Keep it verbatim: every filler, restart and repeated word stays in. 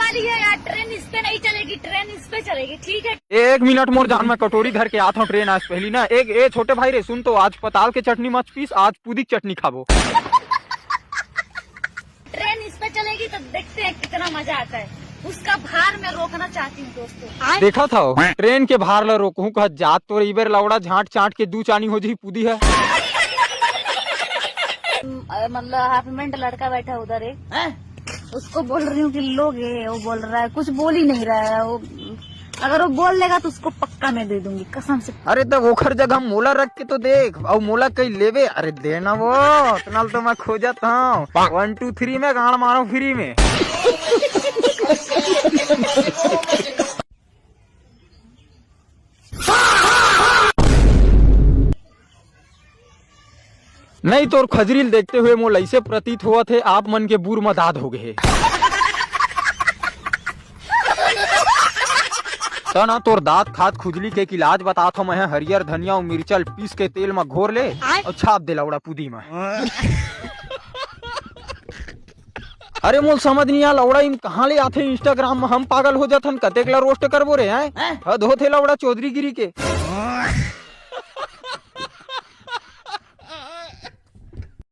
चलिए यार, ट्रेन इस पे नहीं चलेगी, ट्रेन इस पे चलेगी, ठीक है? एक मिनट मोर जान, मैं कटोरी धर के आत हूँ ट्रेन आज पहली ना। एक, ए छोटे भाई रे, सुन तो, आज पताल के चटनी मत पीस, आज पुदी के चटनी खाबो। ट्रेन इस पे चलेगी तो देखते हैं कितना मजा आता है। उसका भार मैं रोकना चाहती हूँ दोस्तों। देखा था, ट्रेन के भार ला रोकहूँ कहा जात तो रही बेर लौड़ा झांट चांट के दू चानी हो जी पुदी है। मतलब हाफ पेंट लड़का बैठा उधर एक, उसको बोल रही हूँ कि लोग है, वो बोल रहा है, कुछ बोल ही नहीं रहा है वो। अगर वो बोल लेगा तो उसको पक्का मैं दे दूंगी कसम से। अरे तो ओखर जगह मोला रख के तो देख, अउ मोला कहीं लेवे, अरे देना वो, इतना तो मैं खोजत हूँ। वन टू थ्री में गांड मारो फ्री में। नहीं, तोर खजरील देखते हुए मोला ऐसे प्रतीत होवत हे, आप मन के बूर म दाद हो गए हे। त ना तोर दांत खात खुजली के एक इलाज बतात हूँ मैं, हरियर धनिया अउ मिर्चा ल पीस के तेल म घोर ले अउ छाप दे लौड़ा पुदी म। अरे मोल समझ नहीं आ लौड़ा, इन कहाँ ले आथे Instagram म, हम पागल हो जाथन, कतेक ला रोस्ट करबो रे, हैं? हद होथे लौड़ा चौधरीगिरी के।